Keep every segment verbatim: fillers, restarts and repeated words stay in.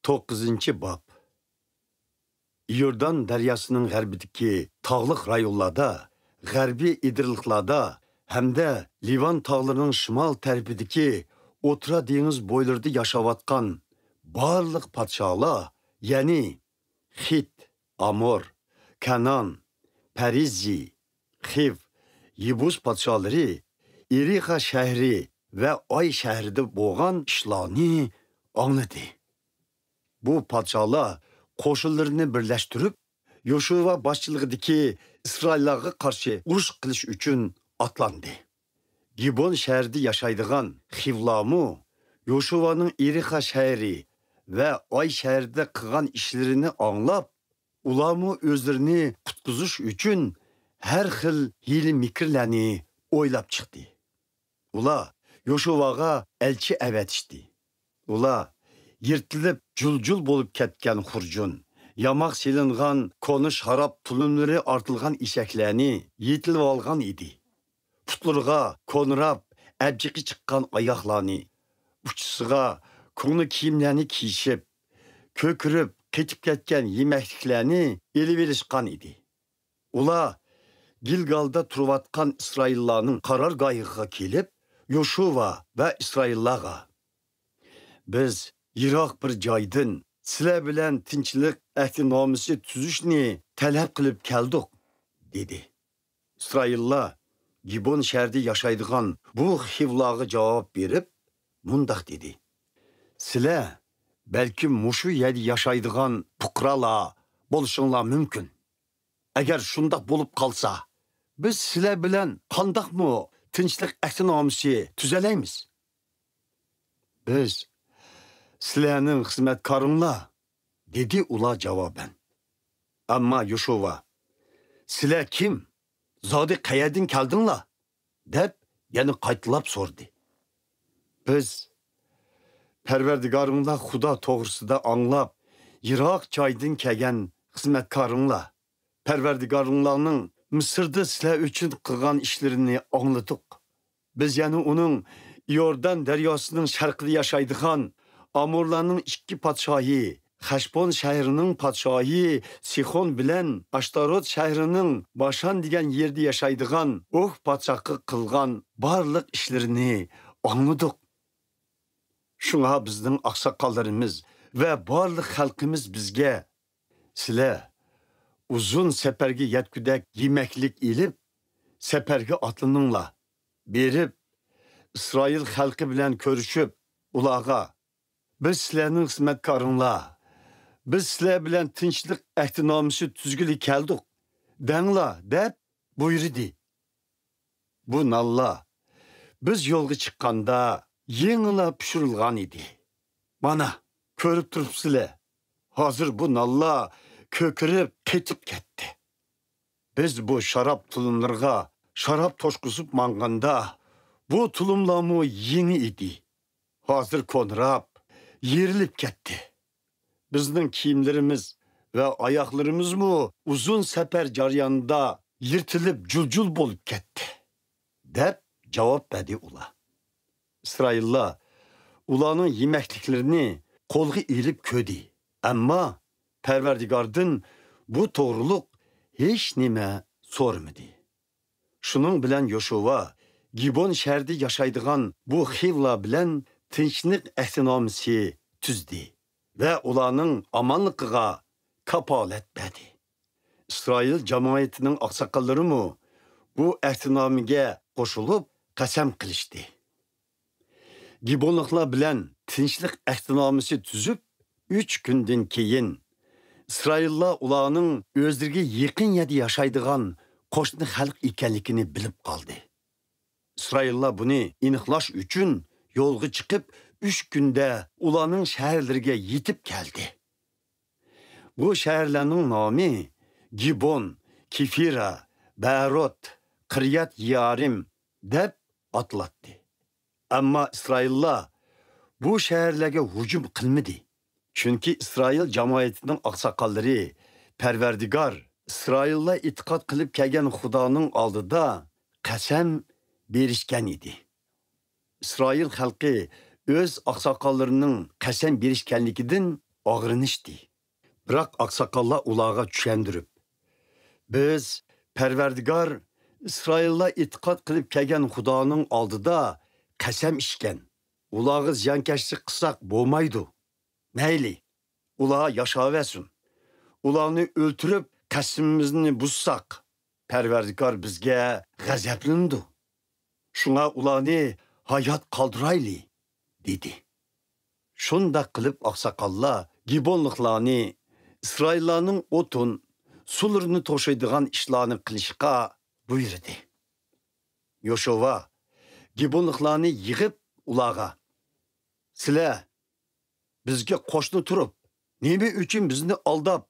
توققۇزىنچى باب. ئىيوردان دەرياسىنىڭ غەربىدىكى تاغلىق رايونلاردا، غەربىي ئېدىرلىقلاردا ھەمدە لىۋان تاغلىرىنىڭ شىمال تەرىپىدىكى ئوتتۇرا دېڭىز بويلىرىدا ياشاۋاتقان بارلىق پادىشاھلار، يەنى خىت، ئامور، كەنئان، پەرىزى، خىۋ، يېبۇس پادىشاھلىرى ئېرىخا شەھىرى ۋە ئاي شەھىرىدە بولغان ئىشلارنى ئاڭلىدى. بۇ پادىشاھلار قوشۇنلىرىنى بىرلەشتۈرۈپ، يوشۇۋا باشچىلىقىدىكى ئىسرائىللارغا قارشى ئۇرۇش قىلىش ئۈچۈن ئاتلاندى. گىبون شەھىرىدە ياشايدىغان خىۋلارمۇ يوشۇۋانىڭ ئېرىخا شەھىرى ۋە ئاي شەھىرىدە قىلغان ئىشلىرىنى ئاڭلاپ، ئۇلارمۇ ئۆزلىرىنى قۇتقۇزۇش ئۈچۈن ھەر خىل ھىيلە-مىكىرلەرنى ئويلاپ چىقتى. ئۇلار يوشۇۋاغا ئەلچى ئەۋەتىشتى. ئۇلار يىرتىلىپ جۇل-جۇل بولۇپ كەتكەن خۇرجۇن، ياماق سېلىنغان كونا شاراب تۇلۇملىرى ئارتىلغان ئېشەكلەرنى يېتىلىۋالغان ئىدى. پۇتلىرىغا كونىراپ، ئەبجىقى چىققان ئاياغلارنى، ئۇچىسىغا كونا كىيىملەرنى كىيىشىپ، كۆكىرىپ قېتىپ كەتكەن يېمەكلىكلەرنى ئېلىۋېلىشقان ئىدى. ئۇلار گىلگالدا تۇرۇۋاتقان ئىسرائىللارنىڭ قارارگاھىغا كېلىپ، يوشۇۋا ۋە ئىسرائىللارغا، «بىز يىراق بىر جايدىن سىلەر بىلەن تىنچلىق ئەھدىنامىسى تۈزۈشنى تەلەپ قىلىپ كەلدۇق» دېدى. ئىسرائىللار گىبون شەھىرىدە ياشايدىغان بۇ خىۋلارغا جاۋاب بېرىپ، مۇنداق دېدى: «سىلەر بەلكىم مۇشۇ يەردە ياشايدىغان پۇقرالار بولۇشۇڭلار مۇمكىن. ئەگەر شۇنداق بولۇپ قالسا، بىز سىلەر بىلەن قانداقمۇ تىنچلىق ئەھدىنامىسى تۈزەلەيمىز؟» «بىز سىلەرنىڭ خىزمەتكارىڭلار» دېدى ئۇلار جاۋابەن. ئەمما يوشۇۋا، «سىلەر كىم؟ زادى قەيەردىن كەلدىڭلار؟» دەپ يەنە قايتىلاپ سورىدى. «بىز پەرۋەردىگارىڭلار خۇدا توغرىسىدا ئاڭلاپ، يىراق جايدىن كەلگەن خىزمەتكارىڭلار. پەرۋەردىگارىڭلارنىڭ مىسىردا سىلەر ئۈچۈن قىلغان ئىشلىرىنى ئاڭلىدۇق. بىز يەنە ئۇنىڭ يوردان دەرياسىنىڭ شەرقىدە ياشايدىغان ئامورلارنىڭ ئىككى پادىشاھى، خەشبون شەھىرىنىڭ پادىشاھى سىخون بىلەن ئاشتارود شەھىرىنىڭ باشان دېگەن يېرىدە ياشايدىغان ئوگ پادىشاھقا قىلغان بارلىق ئىشلىرىنى ئاڭلىدۇق. شۇڭا بىزنىڭ ئاقساقاللىرىمىز ۋە بارلىق خەلقىمىز بىزگە، سىلەر ئۇزۇن سەپەرگە يەتكۈدەك يېمەكلىك ئېلىپ، سەپەرگە ئاتلىنىڭلار. بېرىپ، ئىسرائىل خەلقى بىلەن كۆرۈشۈپ، ئۇلارغا، بىز سىلەرنىڭ خىزمەتكارىڭلار، بىز سىلەر بىلەن تىنچلىق ئەھدىنامىسى تۈزگىلى كەلدۇق، دەڭلار، دەپ بۇيرۇدى. بۇ نانلار بىز يولغا چىققاندا يېڭىلا پىشۇرۇلغان ئىدى. مانا، كۆرۈپ تۇرۇپسىلەر، ھازىر بۇ نانلار كۆكىرىپ قېتىپ كەتتى. بىز بۇ شاراب تۇلۇملىرىغا شاراب توشقۇزۇپ ماڭغاندا، بۇ تۇلۇملارمۇ يېڭى ئىدى. ھازىر كونىراپ، يېرىلىپ كەتتى. بىزنىڭ كىيىملىرىمىز ۋە ئاياغلىرىمىزمۇ ئۇزۇن سەپەر جەريانىدا يىرتىلىپ جۇل-جۇل بولۇپ كەتتى» دەپ جاۋاب بەردى ئۇلار. ئىسرائىللار ئۇلارنىڭ يېمەكلىكلىرىنى قولغا ئېلىپ كۆردى، ئەمما پەرۋەردىگاردىن بۇ توغرۇلۇق ھېچنېمە سورىمىدى. شۇنىڭ بىلەن يوشۇۋا گىبون شەھىرىدە ياشايدىغان بۇ خىۋلار بىلەن تىنچلىق ئەھدىنامىسى تۈزدى ۋە ئۇلارنىڭ ئامانلىقىغا كاپالەت بەردى. ئىسرائىل جامائىتىنىڭ ئاقساقاللىرىمۇ بۇ ئەھدىنامىگە قوشۇلۇپ قەسەم قىلىشتى. گىبونلۇقلار بىلەن تىنچلىق ئەھدىنامىسى تۈزۈپ، ئۈچ كۈندىن كېيىن، ئىسرائىللار ئۇلارنىڭ ئۆزلىرىگە يېقىن يەردە ياشايدىغان قوشنا خەلق ئىكەنلىكىنى بىلىپ قالدى. ئىسرائىللار بۇنى ئېنىقلاش ئۈچۈن يولغا چىقىپ، ئۈچ كۈندە ئۇلارنىڭ شەھەرلىرىگە يېتىپ كەلدى. بۇ شەھەرلەرنىڭ نامى گىبون، كېفىرا، بەروت، قىريات يېئارىم دەپ ئاتىلاتتى. ئەمما ئىسرائىللار بۇ شەھەرلەرگە ھۇجۇم قىلمىدى. چۈنكى ئىسرائىل جامائىتىنىڭ ئاقساقاللىرى پەرۋەردىگار ئىسرائىللار ئېتىقاد قىلىپ كەلگەن خۇدانىڭ ئالدىدا قەسەم بېرىشكەن ئىدى. ئىسرائىل خەلقى ئۆز ئاقساقاللىرىنىڭ قەسەم بېرىشكەنلىكىدىن ئاغرىنىشتى. بىراق ئاقساقاللار ئۇلارغا چۈشەندۈرۈپ، بىز پەرۋەردىگار ئىسرائىللار ئېتىقاد قىلىپ كەلگەن خۇدانىڭ ئالدىدا قەسەم ئىچكەن. ئۇلارغا زىيانكەشلىك قىلساق بولمايدۇ. مەيلى، ئۇلار ياشاۋەرسۇن. ئۇلارنى ئۆلتۈرۈپ، قەسىمىمىزنى بۇزساق، پەرۋەردىگار بىزگە غەزەپلىنىدۇ. شۇڭا ئۇلارنى ھايات قالدۇرايلى، دېدى. شۇنداق قىلىپ ئاقساقاللار گىبونلۇقلارنى ئىسرائىللارنىڭ ئوتۇن، سۇلىرىنى توشۇيدىغان ئىشلارنى قىلىشقا بۇيرۇدى. يوشۇۋا گىبونلۇقلارنى يىغىپ ئۇلارغا، سىلەر بىزگە قوشنا تۇرۇپ، نېمە ئۈچۈن بىزنى ئالداپ،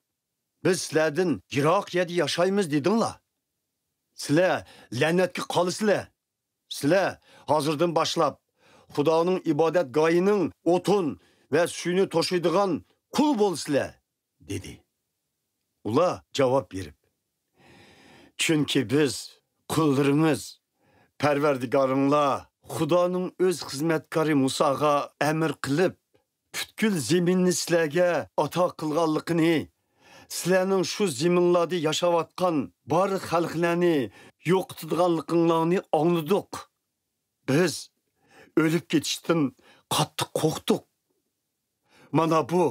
بىز سىلەردىن يىراق يەردە ياشايمىز دېدىڭلار؟ سىلەر لەنەتكە قالىسىلەر. سىلەر ھازىردىن باشلاپ خۇدانىڭ ئىبادەتگاھىنىڭ ئوتۇن ۋە سۈيىنى توشۇيدىغان قۇل بولىسىلەر، دېدى. ئۇلار جاۋاب بېرىپ، چۈنكى بىز، قۇللىرىڭىز، پەرۋەردىگارىڭلار خۇدانىڭ ئۆز خىزمەتكارى مۇساغا ئەمىر قىلىپ، پۈتكۈل زېمىننى سىلەرگە ئاتا قىلغانلىقىنى، سىلەرنىڭ شۇ زېمىنلاردا ياشاۋاتقان بار خەلقلەرنى يوقىتىدىغانلىقىڭلارنى ئاڭلىدۇق. بىز ئۆلۈپ كېتىشتىن قاتتىق قورقتۇق. مانا بۇ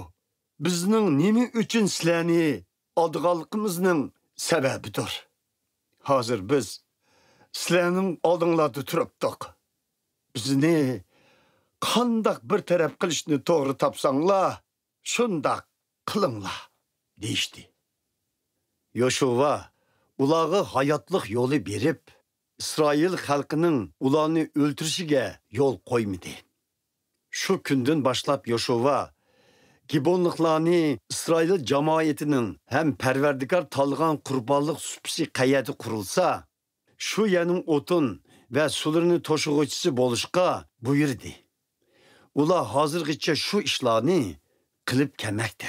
بىزنىڭ نېمە ئۈچۈن سىلەرنى ئالدىغانلىقىمىزنىڭ سەۋەبىدۇر. ھازىر بىز سىلەرنىڭ ئالدىڭلاردا تۇرۇپتۇق. بىزنى قانداق بىر تەرەپ قىلىشنى توغرا تاپساڭلار، شۇنداق قىلىڭلار، دېيىشتى. يوشۇۋا ئۇلارغا ھاياتلىق يولى بېرىپ، ئىسرائىل خەلقىنىڭ ئۇلارنى ئۆلتۈرۈشىگە يول قويمىدى. شۇ كۈندىن باشلاپ يوشۇۋا گىبونلۇقلارنى ئىسرائىل جامائىتىنىڭ ھەم پەرۋەردىگار تاللىغان قۇربانلىق سۇپىسى قەيەردە قۇرۇلسا، شۇ يەرنىڭ ئوتۇن ۋە سۇلىرىنى توشۇغۇچىسى بولۇشقا بۇيرۇدى. ئۇلار ھازىرغىچە شۇ ئىشلارنى قىلىپ كەلمەكتە.